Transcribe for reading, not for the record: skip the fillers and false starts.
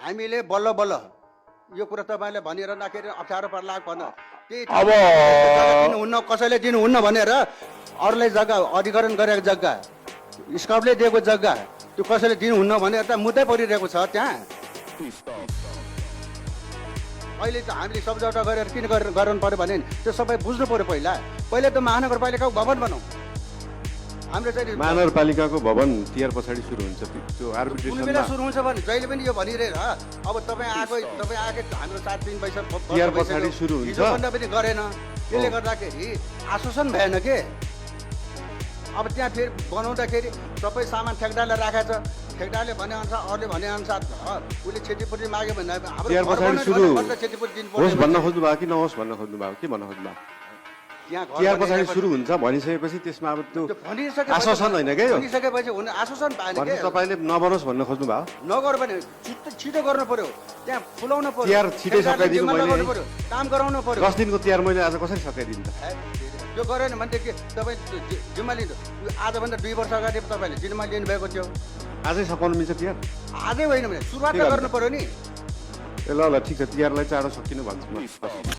हामीले बल्ल बल्ल यो कुरा तपाईँले भनेर नाखेर अप्ठ्यारो पर्ला भन त्यही अब दिनुहुन्न कसैले दिनुहुन्न भनेर अरूलाई जग्गा अधिकरण गरेको जग्गा स्काउटले दिएको जग्गा त्यो कसैले दिनुहुन्न भनेर त मुद्दै परिरहेको छ त्यहाँ अहिले त हामीले सम्झौता गरेर किन गर्नु पर्यो भने त्यो सबै बुझ्नु पर्यो पहिला त महानगरपालिकाको भवन बनाऊ हाम्रो चाहिँ महानगरपालिकाको भवन तिहार पछाडि सुरु हुन्छ त्यो कुनै बेला आर्बिट्रेसनमा सुरु हुन्छ भने जहिले पनि यो भनिरहेर अब तपाईँ आएको हाम्रो 7 दिन तिहार पछाडि सुरु हुन्छ। हिजोभन्दा पनि गरेन त्यसले गर्दाखेरि आश्वासन भएन के अब त्यहाँ फेरि बनाउँदाखेरि सबै सामान ठेकदारले राखेको छ ठेकदारले भनेअनुसार अरूले भनेअनुसार उसले क्षतिपूर्ति माग्यो भने तिहार पछाडि सुरु क्षतिपूर्ति दिनु होस् पर्छ भन्न खोज्नु भएको कि नहोस् भन्न खोज्नु भएको के भन्न खोज्नु भएको त्यहाँ घर तिहार पछाडि बनिएपछि- सुरु हुन्छ भनिसकेपछि त्यसमा अब त्यो त्यो भनिसकेपछि- आश्वासन होइन क्या यो भनिसकेपछि हुने आश्वासन पाएन भने के तपाईँले नबनोस् भन्न खोज्नु भयो नगर भने छिटो गर्नु पर्यो त्यहाँ फुलाउनु पर्यो तिहार छिटै सकाइदिनु जिम्मा मैले लगाउनु है। पर्यो काम गराउनु पर्यो 10 दिनको तिहार मैले आज कसरी सकाइदिनु त त्यो गरेन भने के तपाईँ जिम्मा लिनु आजभन्दा 2 वर्ष अगाडि तपाईँले जिम्मा लिनुभएको थियो आजै सकाउनु मिल्छ तिहार आजै होइन भने सुरुवात त के गर्नु पर्यो नि ए ल ल ठिक छ तिहारलाई चाँडो सकिनु भन्छु म